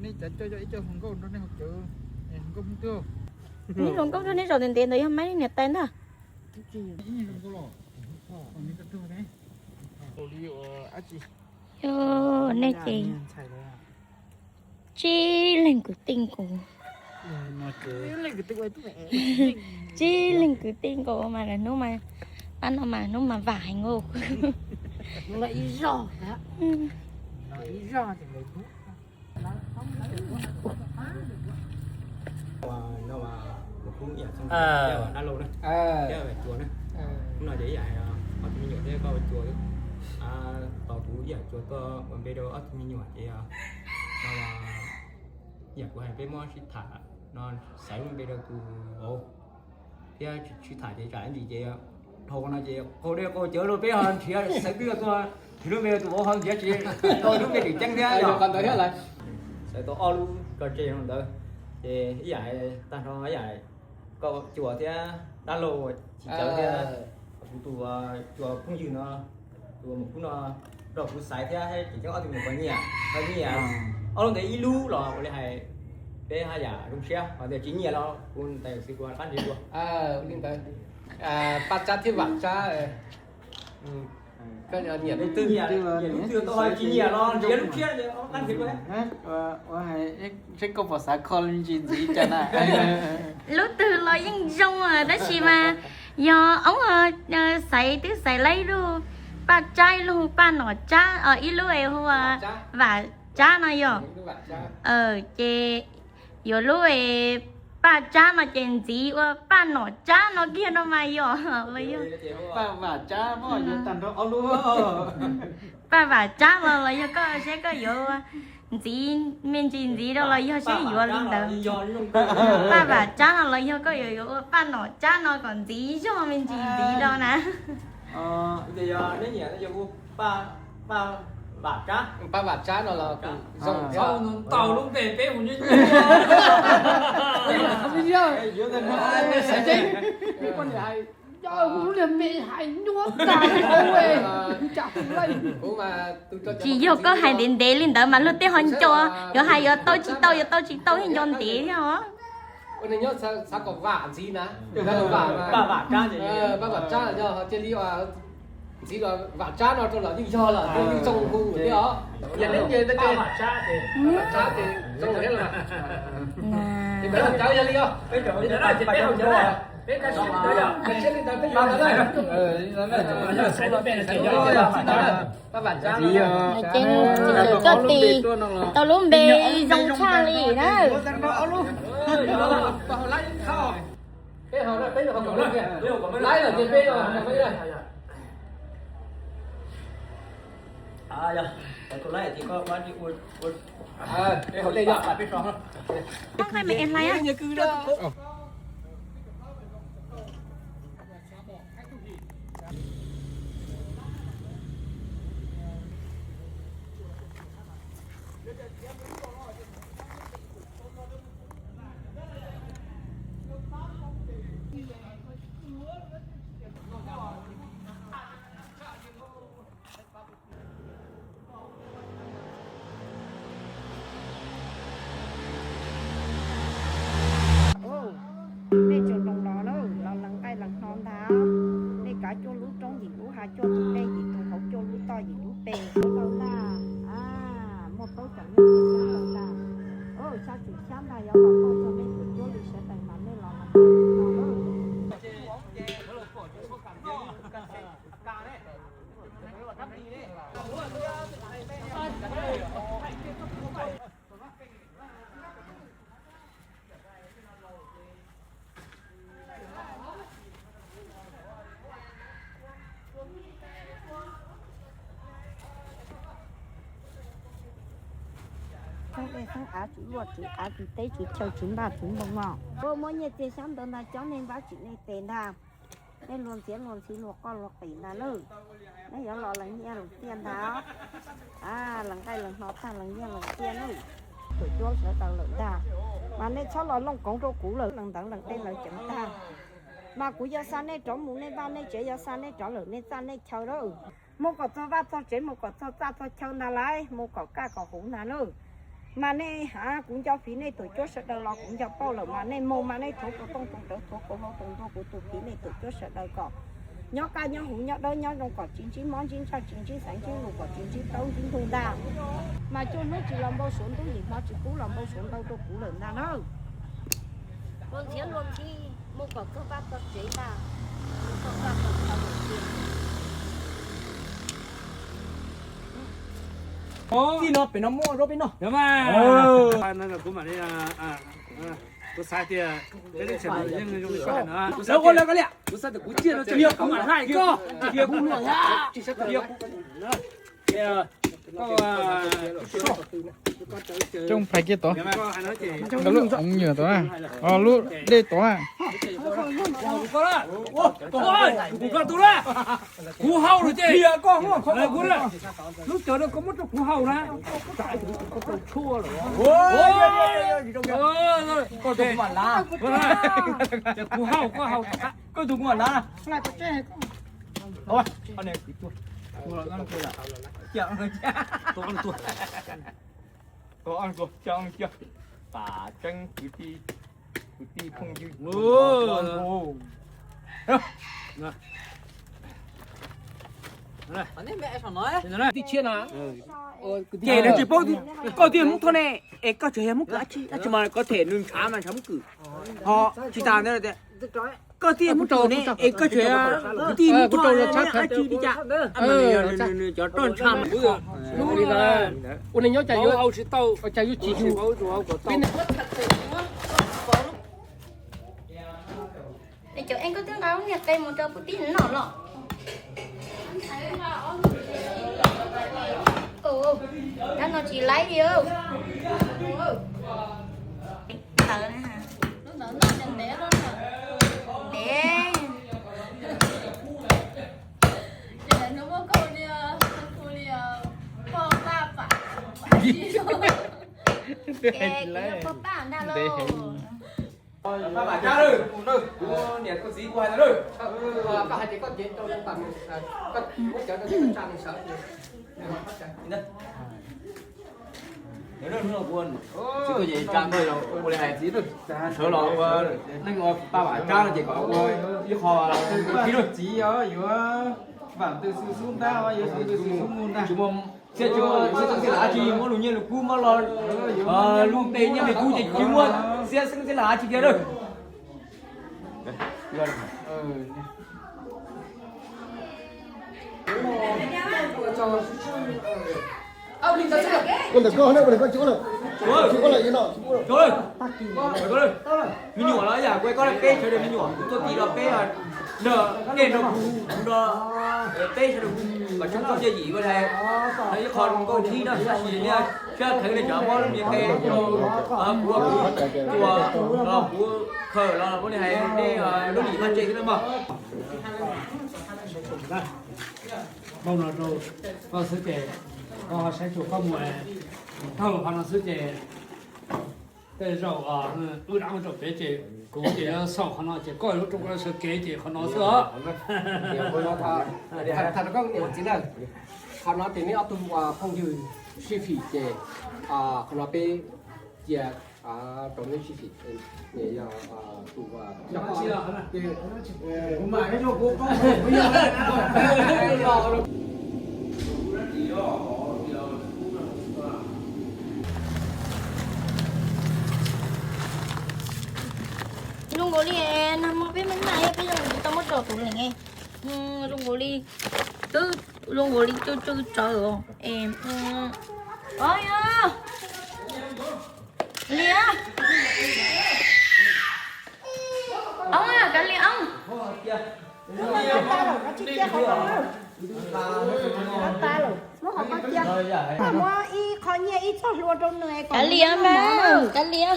Nej cav coj coj ib co hluas nkauj nrog nej haus cawv, hluas nkauj Hmoob twg? Nej hluas nkauj nrog nej zaum ntev ntev ntawd yog mab niam tais ntag. Yog nej ces tsib leeg kwv tij nkaus, tsib leeg kwv tij nkaus mas lawv hnub mas, pab no mas hnub mas vam heev nkaus. Dab laug na, thiab cua na. Hnub no ces ib yam ob tug me nyuam thiab koj ua cua xwb. Tos kuv ib yam cua tuaj ua npe rau ob tug me nyuam ces no ib yam kuv hais peb muab sib tham no, xaiv lub npe rau tus vauv thiab sib tham ces tsam ib ntsis ces dhau no ces qaug dej qaug cawv los peb ho nrhiav xaiv twb tuaj nrhiav lub npe rau tus vauv ho nrhiav tsis tau lub npe tseem ceeb thiab. Yog qhov ntawd thiab lawm. Xaiv tau ob lub tso tseg no ntawd ces ib yam tag nrho ib yam koj cua thiab dab laug chim cawv thiab kuv tus cua phooj ywg no, tus mus kub no nrog kuv xaiv thiab tseem ceeb ob tug me nyuam puas nyiam, ho nyiam ob lub ntev ib lub los ua li hais peb haj yam zoo siab, ho tias tsis nyiam los kuv tais xwb kuv qab nrhiav dua. Li ntawd, Paj Tsab thiab Vam Tsab, koj nyiam lub twg? Nyiam lub twg tau, ho tsis nyiam los nrhiav lub tshiab qab nrhiav dua. Ua hais seb koj puas xav kho me ntsis ntxiv cas na. Lub twg los yeej zoo tab sis mas yog oob xaiv twb xaiv laib lub Paj Tsab, ib lub hu Paj Nom Tsab, ib lub hu Vam Tsab no yog. Ces yuav lub Paj Tsab no ces ntxiv ua Paj Nom Tsab no kiag no mas yog los yog Paj Vam Tsab no los yog koj seb koj yuav ntxiv me ntsis ntxiv rau los yog seb yuav li ntawd. Paj Vam Tsab no los yog koj yuav yuav ua Paj Nom Tsab no kom ntxiv zog me ntsis ntxiv rau na. Paj Vam Tsab no los zoo thiab. Tau lub npe peb mus nyob nyob. Tsis yog koj hais ntev ntev li ntawd mas luag tej ho nco, yuav hais yuav tau tsis tau, yuav tau tsis tau thiaj nco ntev thiab os. Ua neeg nyob xav kom vam ntxiv na. Paj Vam Tsab, ntxiv los Vam Tsab no rau los yeej yog lawm, yeej zoo hu thiab os. Yog leej ces Vam Tsab ces zoo thiab los. Peb cov yog li os. Peb siab li ntawd peb yog ntawd. Ces txawm koj tis tau lub npe zoo tshaj li na. Nej tsuas nroo los na, los lees nqaij lees hno ntag. Nej kav cuaj lub roob yim lub hav, cuaj tus dej yim tus hauv, cuaj lub toj yim lub pes, lub laug laj. Muaj plaub cov nyob ntag. Xyab tsis xyab ntag, yuav los pauj txog nej tus cuab li sawv daws mas nej los lees nqaij lees hno na. Xeeb dej xeeb av, tswv luaj tswv av, tswv teb tswv chaw, tswv npaj tswv npoo no. Muab nyiaj txiag xyab ntawv ntag, cov nej npab tsim nej tes ntag. Nej luag ntxhiav luag ntxhi luag qoj luag qis ntag nawb. Nej yuav los lees nyiaj lees txiaj ntag. Lees nqaij lees hno tag lees nyiaj lees txiaj nawb. Tus cuab sawv daws lawm ntag, mas nej txhob los looj koov rau kuv lawm. Lees ntawv lees dej lees cawv tag, mas kuv yuav xa nej rov mus nej vaj nej tsev, yuav xa nej rov lawm nej txaj nej chaw lawm. Mus kom txog vaj txog tsev, mus kom txog txaj txog chaw ntag lauj, mus kom kaj kom huv ntag nawb. Mas nej hab, kuv nco fiv nej tus cuab sawv daws los kuv nco pauj lawm, mas nej moog mas nej thuav kuv tooj tus rawv, thuav kuv hau tus ntuag, kuv tus fiv nej tus cuab sawv daws kom nyob kaj nyob huv, nyob dawb nyob zoo, kom tsis ntsib mob ntsib ntsaj, tsis ntsib xaiv ntsib lus, kom tsis ntsib taub ntsib ntug ntag. Mas cuaj hnub tsis los npau suav ntub, yim hmo tsis pub los npau suav ntau rau kuv lawm ntag na. Luag ntxhiab luag ntxhi, muaj kom txog pab txog tsev ntag. Txij no pem no muaj zaub peb noj. Kuv xav tias peb lub tsev yeej zoo li koj hais no. Kuv xav tias kuv tsiaj no tsis yog kuv mam hais koj, kuv yog kuv Coj phais kiag tod, nkawd lub oov nyuam tod na, lub dej tod na. Kuv hau lawm ces, lub cawv no koj muab rau kuv hau na. Koj tus kuv mam lav, koj tus kuv mam lav. Pam tseeb kwv tij, kwv tij phooj ywg. Ces nws tsis paub, koj twb yog Hmoob Thoj ne, es koj tseem yog Hmoob Kwm dab tsi, dab tsi mas koj them nws ntshav mas ntshav Hmoob Kwm. Ho tsis tas ntawd tias koj twb yog Hmoob Thoj ne, es koj tseem yog kwv tij Hmoob Thoj ne, dab tsi li cas. Nws cov roj ntsha mas ua neeg nyob cas yuav, cas yuav tsis yug. Cov eej koj twb nqa lub niag qe mus rau puag tim no los. Dab no tsis laib li. Ntawd na. Ntev. Pog pab ntag lauj. Pab Vam Tsab lawm, kuv niam kuv txiv kuv hais ntawd lawm. Koj hais tias koj cev rau, koj muab cawv rau tsa nws sawv. Txiv tuaj ces tsa ntawd ua li hais txiv sawv los ua neej ua Pab Vam Tsab no ces kom ua ib qho txiv yuav vam ntws xwb xub ntab, yuav vam ntws xwb xub ntab. Tsis muaj xiab tsis muaj xeeb txheej lam dab tsi, muab lus nyiaj lus kub muab lo lub npe nyiaj npe kub ces tsis muaj xiab xeeb txheej lam dab tsi kiag lawm. Ua ntawm koj na, ua ntawm koj tsis ua lawm, tsis ua lawm, tsis ua lawm. Me nyuam los yam kuv koj peb sawv daws me nyuam kuv tuaj tim los peb, nrog nej nrog kuv nrog peb sawv daws kom tsoom phooj ywg ua li hais, ib qho nkauj khib no tab sis nej sab kheev nej cov muab lub niag qe rau kuv, kuv tua los kuv khaws los muab li hais nej lub lim vaj tse xwb na mog. Npauj no rau koj xwb ces koj saib tsuas koj mus thauj qhov no xwb ces tej zaum wb rov mus rau pem ces kuv ces yuav xaus qhov no ces koj yuav rau koj sawv kev ces qhov no xwb os. Tham rau koj niam txiv na, qhov no ces neb ob tug phooj ywg sib fim ces qhov no peb cia rau neb sib fim. Yog tus Zoo nkaus li nag hmo peb maj maj peb zoo nkaus li tau muab tso tus leeg. Zoo nkaus li twb zoo nkaus li tsw tsw tsawv os. Li Oob, kav liam Oob. Muab ib qho nyiaj ib txoj hlua rau nws. Kav liam mas, kav liam.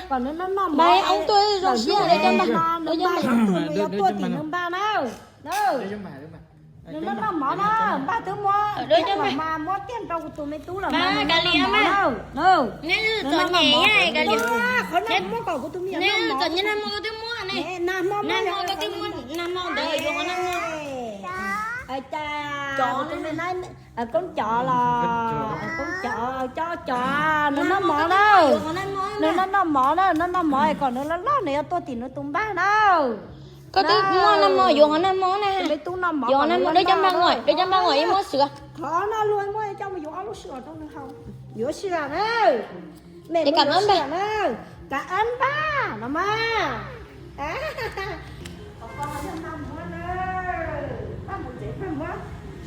Mas Oob tuaj zoo siab li cov npaj, nws yuav tuaj tim nws npaj na. Nws noj noj mov na, npaj twb muab tiag los mas muab tiag rau kuv tus me tub lawm mas nws noj noj mov na. Neb txom nyem, kav liam. Qhov no muab kom kuv tus me nyuam noj mov. Nag hmo, nag hmo koj twb muab, nag hmo ntawd yuav qhov nag hmo. Cov, koob cov los, koob cov, cov cov, nws noj mov na. Nws noj noj mov na, noj noj mov kom nws loj loj nws yuav tuaj tim nws tus npab na. Koj twb muaj noj mov, yuav qhov noj mov na. Yuav noj mov, dawb cov npab, dawb cov npab ib muab xwb. Qhov no luag muab coj mus yuav ob lub sij hawm rau nws haus. Yuav sij hawm na. Mem kam ab npaj na, kam ab npaj no mas.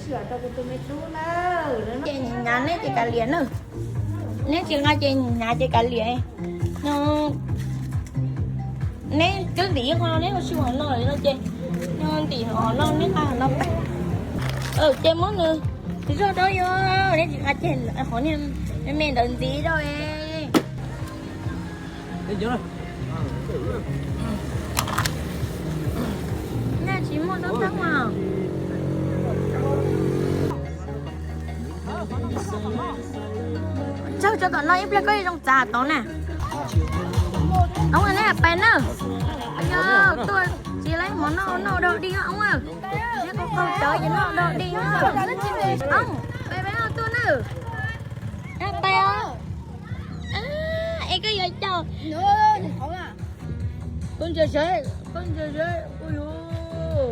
Ces hnyav neb ces kav liam na. Neb tsis nqa ces hnyav ces kav liam. Neb twb ntim qhov no, neb ua si qhov no no ces, ntim qhov no neb nqa qhov no pab. Ces muab nws zog rau yog neb tsis nqa ces qhov niag me me ntawd ntxiv rau. Nej tsis muaj tub teeb mas. Tsawg tso tom no ib pliag koj zoo txav tod na. Toob, neb pais na. Yog tuaj tsis laib mov noj noj dog dig os. Neb qaug qaug cawv ces noj dog dig os. Toob, pais peb tuaj na. Pais os. Es koj yuav caum. Koj ntsia saib, koj ntsia saib, ua yuav.